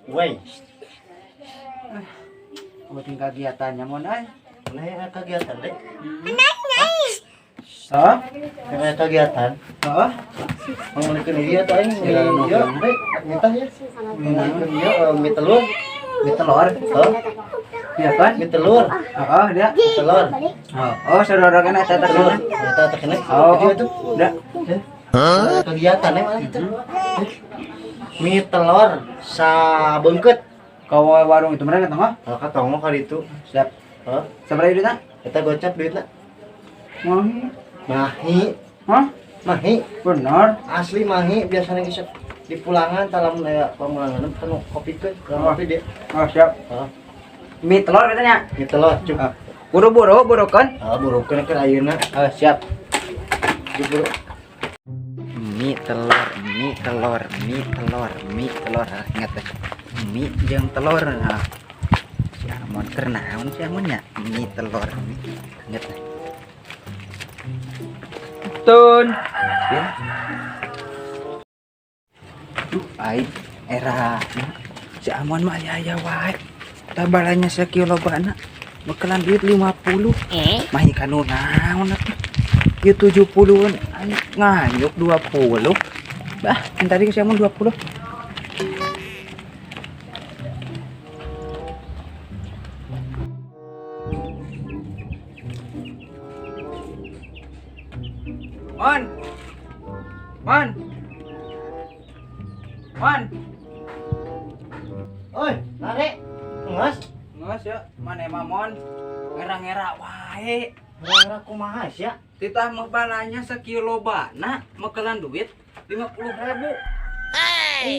Wey. Buatin kegiatannya mon ay. Nah, ya kegiatan deh. Hah? Nah, kegiatan. Hah? Mengelikeun ieu teh aing meuli ieu, deh. Nitah ya. Mengelikeun ieu mie telur. Mie telur. Hah? Iya kan? Mie telur. Heeh, dia. Mie telur. Oh, oh saudara kena eta teh Telur. kena. Eta teh kena. Oh, Jadi itu. udah. Kegiatan ya malah itu. Mie telur sabeungkeut. Kau warung itu mereka mah? Kalau ka tonggo ka ditu. Siap. Hah? Sabaraha duitna? Eta gocap duitna. Mahi. Mahi. Hah? Mahi. Benar. Asli mahi biasanya geus di pulangan talam aya pamulangan kan kopikeun, kopi dia. Oh, siap. Hah? Mie telur katanya. Mie telur cuk. Ah. Buru-buru, burukan. Ah, burukeun keur ayeuna. Oh, siap. Diburu. Mie telur, mie telur, mie telur, mie telur. Ah, ingat deh. Mie jeung telur. Nah. Si Amon keur naon si Amon nya? Mie telur, mie. Ingat deh. Tun. Ya. Duh, aing era. Si Amon mah aya-aya wae. Tabalanya sakieu lobana. Bekalan duit 50. Mahi kanu naon atuh. Ieu 70-an, aing nganyuk 20. Bah, yang tadi ke si Amon 20. Mon. Mon. Mon. Oi, lare. Ngeus. Ngeus ya, mana emang Mon? Ngera-ngera wae. Ngera kumaha sia? Titah mah balanya sakieu lobana, mekelan duit 50.000.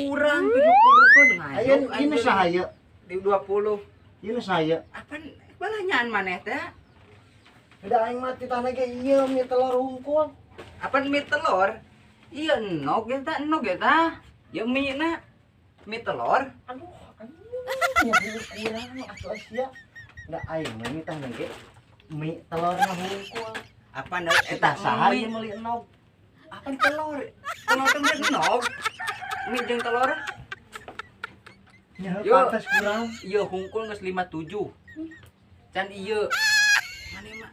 Kurang 70 keun ngayuk. Ayeuna ieu nu saha ieu? Di 20. Ieu nu saha ieu? Apan balanyaan maneh teh? Udah aing mah titahna ge ieu mie telur hungkul. Apan mie telur? Iya enog eta, enog eta. Ya mie na. Mie telur. Aduh, anjing, kurang atuh sia. Da aing mah nitahna ge mie telurna hungkul. Apan Eta eta saha mie? ieu meuli enog? Apan telur? Telur teh mie enog. Mie jeung telur. Nya Yo. pantes kurang. Ieu hungkul geus 57. Can ieu. Mane mah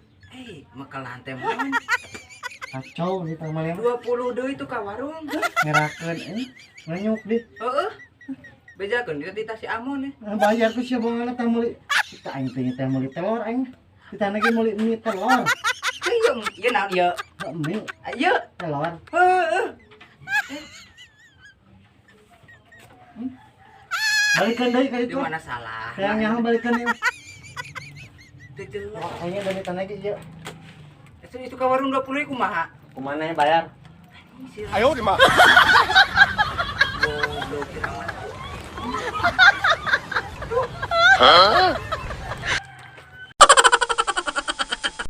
mekelan teh mah. Kacau nitah mah. 20 deui itu ka warung. Ngerakeun euy. Nganyuk dit. Heeh. Bejakeun di titah si Amon ya. Nah, bayar ku sia bongan teh meuli. Kita aing teh teh meuli telur aing. Kita lagi meuli mie telur. Ieu ieu naon ieu? Mie Ieu. telur. Heeh. Balikeun deui ka Di ditu. mana salah? Hayang nyaho balikeun deui. Teu jelas. Kayaknya dari tanah ge ieu. Itu ka warung 20 kumaha? Kumaha ya bayar? Ayo di mah. Goblok kira mah. Hah?